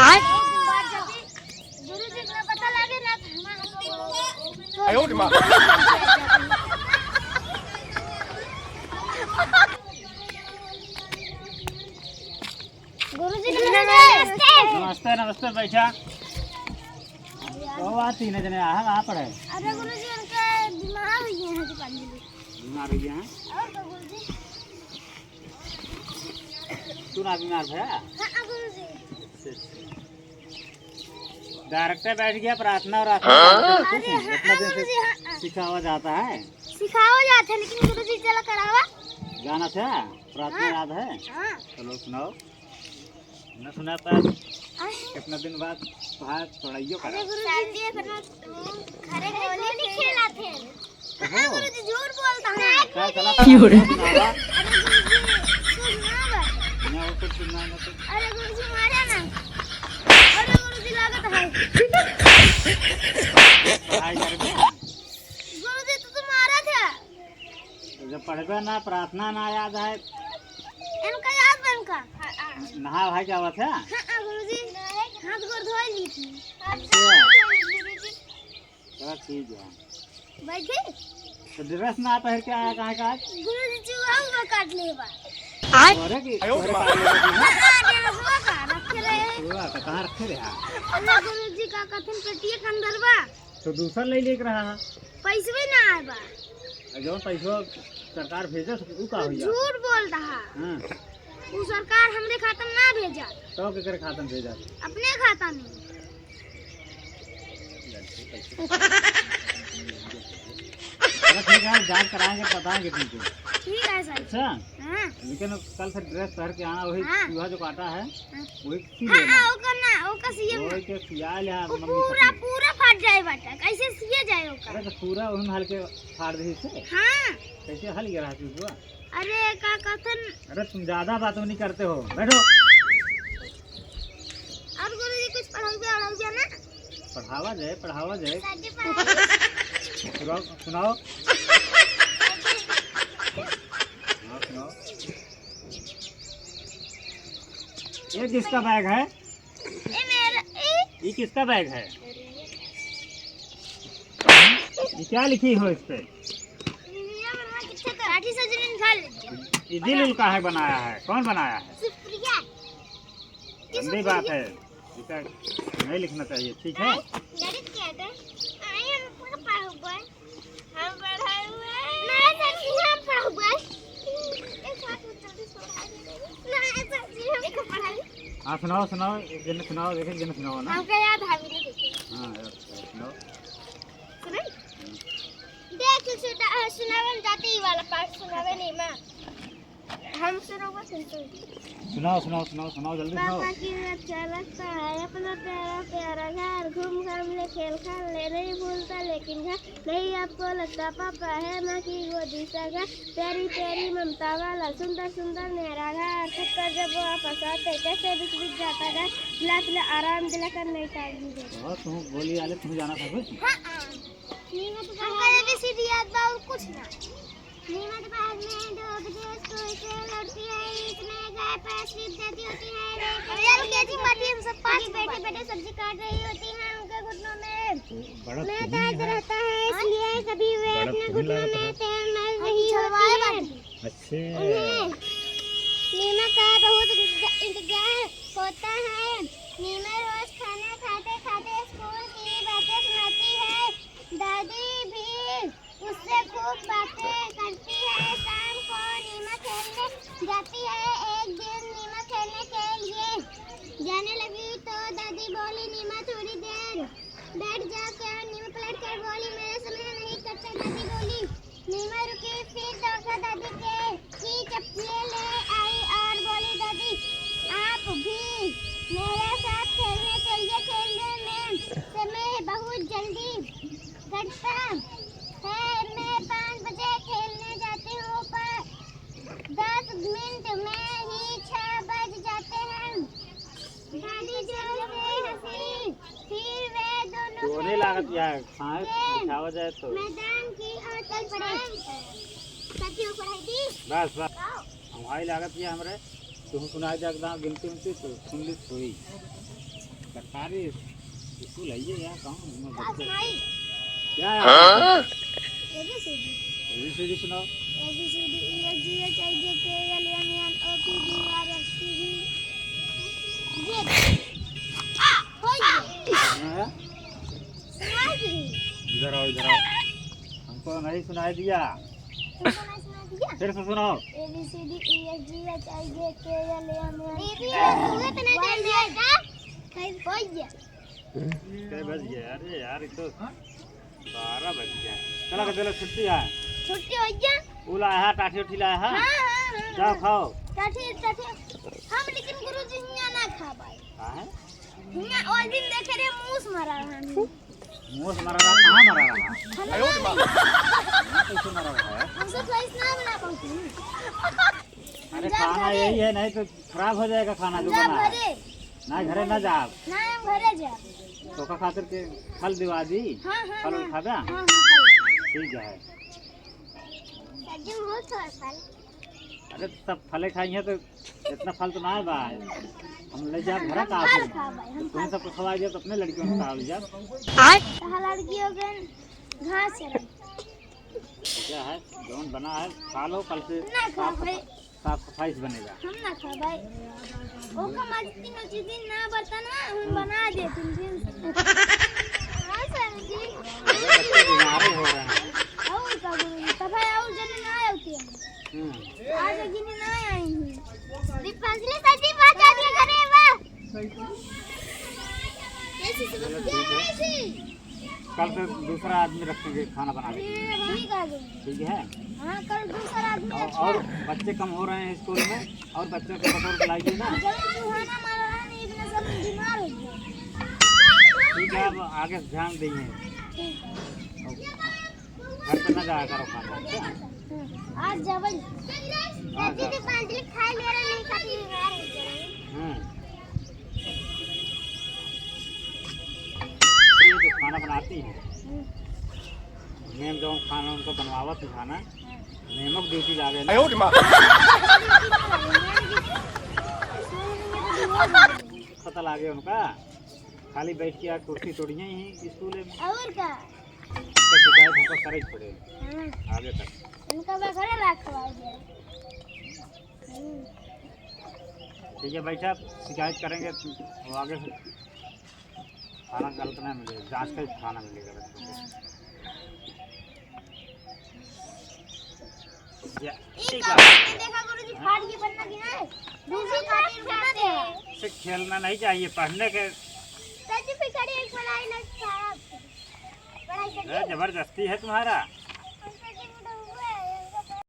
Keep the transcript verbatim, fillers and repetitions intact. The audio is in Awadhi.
आय। गुरुजी के पता लगे ना, तो हम आयो रे माँ। गुरुजी, नमस्ते। नमस्ते, नमस्ते, बैठा। कहो, आज तीन जने आहा, कहाँ पड़े? अरे गुरुजी, उनका बीमार हो गया है, दुकान में। बीमार हो गया है? और तो गुरुजी। तू ना बीमार भया? हाँ, गुरुजी। अच्छा, अच्छा। डायरेक्टर बैठ गया, प्रार्थना और आत्मा हाँ? अरे, हाँ, इतना दिन से गुरुजी, हाँ, हाँ। सिखावा जाता है। सिखावा जाता है, लेकिन गुरुजी चला करावा। गाना था, प्रार्थना हाँ। याद है? हाँ। चलो सुनाओ। न सुना पाए। आह। कितना दिन बाद भाई पढ़ाइयो करा। अरे गुरुजी, शादी अपना घरे गोली खेला थे। हाँ, गुरुजी, झूठ बोलता है। का गलत क्यों रे? बात है? अरे गुरुजी, सुनना बा। ना, वो कुछ सुनना है, ना कुछ। अरे गुरुजी, मारा ना। अरे गुरुजी, लागत है। पढ़ाई करबे? गुरुजी, तू तो मारा था। तो जब पढ़बे ना, प्रार्थना ना याद है। इनका याद बा इनका। नहा वहा के आवत है? हाँ, हाँ, गुरुजी। हाथ गोड़ धोई ली थी। अच्छा। चलो ठीक है। बैठे? तो ड्रेस ना पहन के आया कहाँ का आज? गुरुजी चूहा उहा काट ले बा। अरे की, अरे काट ले बा। हाँ, हाँ, ड्रेसवा का रखे रहे। चूहा का कहाँ रखे रहे? अरे गुरुजी का कथन पेटिया के अंदर बा। तो दूसरा ले लेके रहा है। पैसवे ना आए बा। आ जौन पैसवा सरकार भेजे, उ का तो हो जाए? झूठ बोल रहा। हाँ। उ सरकार हमरे खाता में ना भेजा। तो केकरे खाता में भेजा? अपने खाता में। चलो ठीक है, जांच कराएंगे, बताएंगे तुमको। ठीक है सर। अच्छा? हाँ। लेकिन कल से ड्रेस पहन के आना, वही हाँ। चूहा जो काटा है, हाँ। वही सी हाँ, लेना। हाँ, ओकर ना, ओकर सिए वही ना। के सिया ले, हाँ, वो मम्मी पूरा, खातिर। पूरा फाट जाए बाटा, कैसे सिए जाए ओकर? अरे तो पूरा उन हल्के फाड़ दे से। हाँ। कैसे हल गया रहा चूहा? अरे का कथन? अरे तुम ज्यादा बात नहीं करते हो, बैठो। और गुरुजी कुछ पढ़ाई भी, पढ़ाई भी ना? पढ़ावा जाए, पढ़ावा जाए। सर जी पढ़ाई। सुनाओ, सुनाओ। हाँ, सुनाओ। ये किसका बैग है? ये मेरा, ये ये किसका बैग है? ये क्या लिखी हो इस पे? ये मेरा मम्मा कितना तो लाठी से जमीन खा लेती है। ये दिल उल का है बनाया है? कौन बनाया है? सुप्रिया। गंदी बात है, इसे नहीं लिखना चाहिए, ठीक है? गणित क्या है? आई हम पूरा पढ़ा हुआ है। हम पढ़ा हुआ है। नहीं सर जी, हम पढ़ा हुआ है। एक बात तो जल्दी से पढ़ा दीजिए। नहीं सर जी, हम पढ़ा हुआ है। हाँ, सुनाओ, सुनाओ, एक जने सुनाओ, एक एक जने सुनाओ ना। हमका याद है, हमने देखे। हाँ, याद है, सुनाओ। सुनाई? देख, सुना-, सुनावे में जाते ही वाला पार्ट सुनावे नहीं माँ। हम सुनाओ, सुनते हैं। सुनाओ, सुनाओ, सुनाओ, सुनाओ, जल्दी सुनाओ। पापा की अच्छा लगता है अपना प्यारा प्यारा घर, घूम घाम ले, खेल खाल ले, नहीं भूलता लेकिन घर नहीं आपको लगता पापा है माँ की गोदी सा घर, प्यारी प्यारी ममता वाला सुंदर सुंदर मेरा घर, थक कर जब वापस आते कैसे बिछ बिछ जाता घर, खिला पिला आराम दिला कर नई ताजगी दे। बहुत तुम बोली आले, तुम जाना था कुछ? हाँ, हाँ। हमका A B C D याद बा और कुछ ना। नीमच बाग में दो बजे स्कूल से लौटती है, इतने गाय पर sleep देती होती है, रेत अरे यार, में के जी पार्टी हम सब पाँच उनकी बेटी बच्चे। बेटे सब्जी काट रही होती हैं, उनके घुटनों में बड़ा में खूनी दर्द है। रहता है, इसलिए सभी वे बड़ा अपने खूनी घुटनों लागत में है। तेल मल हम रही छुड़वाए होती है। बाटी। अच्छे। उन्हें नीमा का बहुत इंतजार होता है। नीमा रोज खाना खाते खाते स्कूल की बातें सुनाती है। दादी भी उससे खूब बातें करती है। शाम को नीमा खेलने जाती है। एक दिन नीमा खेलने के लिए जाने लगी तो दादी बोली, "नीमा, थोड़ी देर बैठ जा।" क्या नीमा पलट कर बोली, "मेरा समय नहीं कटता।" दादी बोली। नीमा रुकी, फिर दौड़कर दादी के ही चप्पलें ले आई और बोली, "दादी, आप भी मेरे साथ खेलने चलिए।" खेलने में समय बहुत जल्दी घटता है। मैं पाँच बजे खेलने जाती हूँ, पर दस मिनट में ही छह बज जाते हैं। दादी जोर से हंसी, फिर वे दोनों तो नहीं खेल लागत यार, खाए के खावा जाए तो। मैदान की ओर चल पड़े। साथियों, पढ़ाई दी? बस, बस। आओ। हम हाई लागत ये हमरे, तुम सुनाई दे एकदम गिनती उनती तो सुन ली थोड़ी। अरे, स्कूल है ये यार, कहाँ घूमे बच्चे? नहीं। क्या है? हाँ? A B C D। A B C D सुनाओ। A B C D E F G H I J K L M N O P Q R S T U V। ये। आ, हो गया। सुना है? सुना है कि नहीं? इधर आओ, इधर आओ। हमको नहीं सुनाई दिया। तुमको नहीं सुनाई दिया? फिर से सुनाओ। A B C D E F G H I J K L M N। दीदी, ये सुने तो नहीं चाहिए का? हो गया। कै बज गया? अरे यार, ये तो बारह बज गया। चला के चलो, छुट्टी है। छुट्टी हो गया? वो लाया है, टाठी उठी लाया है। हाँ, हाँ, हाँ, जाओ हाँ। खाओ। टाठी, टाठी। हम लेकिन गुरुजी हियाँ ना खा पाए। काहे? हियाँ ओइ दिन देखे रहे, मूस मरा रहा है। मूस मरा रहा, कहाँ मरा रहा? खाना नहीं। कैसे मरा रहा है? हमसे choice ना बना पाऊँ। अरे, खाना यही है, नहीं तो खराब हो जाएगा खाना जो बना है। घरे। ना, घरे ना जाब। ना, हम घरे जाब। तो का खातिर के फल दिवा दी? हाँ, हाँ, फल हाँ। खाबे? हाँ, हाँ, फल। ठीक है। सब्जी में बहुत सारा फल। अरे, सब फले खाई है तो इतना फल तो ना है बा। हम ले जाब घरे का फल खाबे, हम तुम फल सबको खवा दिया तो अपने लड़कियों को खवा दिया। आय? कहाँ लड़कियों के घास चरे। क्या है, जौन बना है, खा लो, कल से ना साफ खाबे। सफा-, साफ सफाई से बनेगा। हम ना खाबे। ओका माजती नोची दिन ना बर्तन है, हम हम्म। बना देती दिन से। हाँ, सर जी। अरे, बच्चे बीमार हो रहे हैं। और का गुरुजी, सफाई और जल्दी ना आती है। हम्म। आज एक दिन ना आई हूँ। दीपांजलि सर जी, बात आ गया घरे, वाह। चलो, ठीक है। कल से दूसरा आदमी रखेंगे खाना बनाने के लिए। ठीक है। ठीक है? हाँ, कल दूसरा आदमी और, रखेंगे। और बच्चे कम हो रहे हैं स्कूल में, और बच्चों को बटोर के लाइए ना। जब सुहाना मारा है ना, इतना सब बीमार हो गया। ठीक है, अब आगे से ध्यान देंगे। ठीक है। ओके। घर पे ना जाया करो खाना, अच्छा? हम्म, आज जाबे। हाँ, जा। दीदी पांजली खाए ले रहे, नहीं खाती, बीमार हो गया। हम्म। ये जो खाना बनाती है, हम्म। मैम जो खाना उनको बनवावत है खाना, हम्म। मैमो की ड्यूटी लागे ना। आयो रे माँ। पता लागे उनका, खाली बैठ के आ कुर्सी तोड़िए ही स्कूल में। और का? तो शिकायत हमको करे के पड़े। हाँ। आगे तक। इनका बकरा रखवा दे। हम्म। ठीक है, बैठा, शिकायत करेंगे, वो आगे से खाना गलत ना मिले, जांच का ही खाना मिलेगा बच्चों को। हाँ। या, ई ठीक का है। बात है, देखा गुरुजी, फाट के बनना कि नहीं? दूसरी खातिर बना दे। से खेलना नहीं चाहिए, पढ़ने के। सच में करिए, पढ़ाई ना खराब। पढ़ाई करिए। ए, जबरदस्ती है तुम्हारा।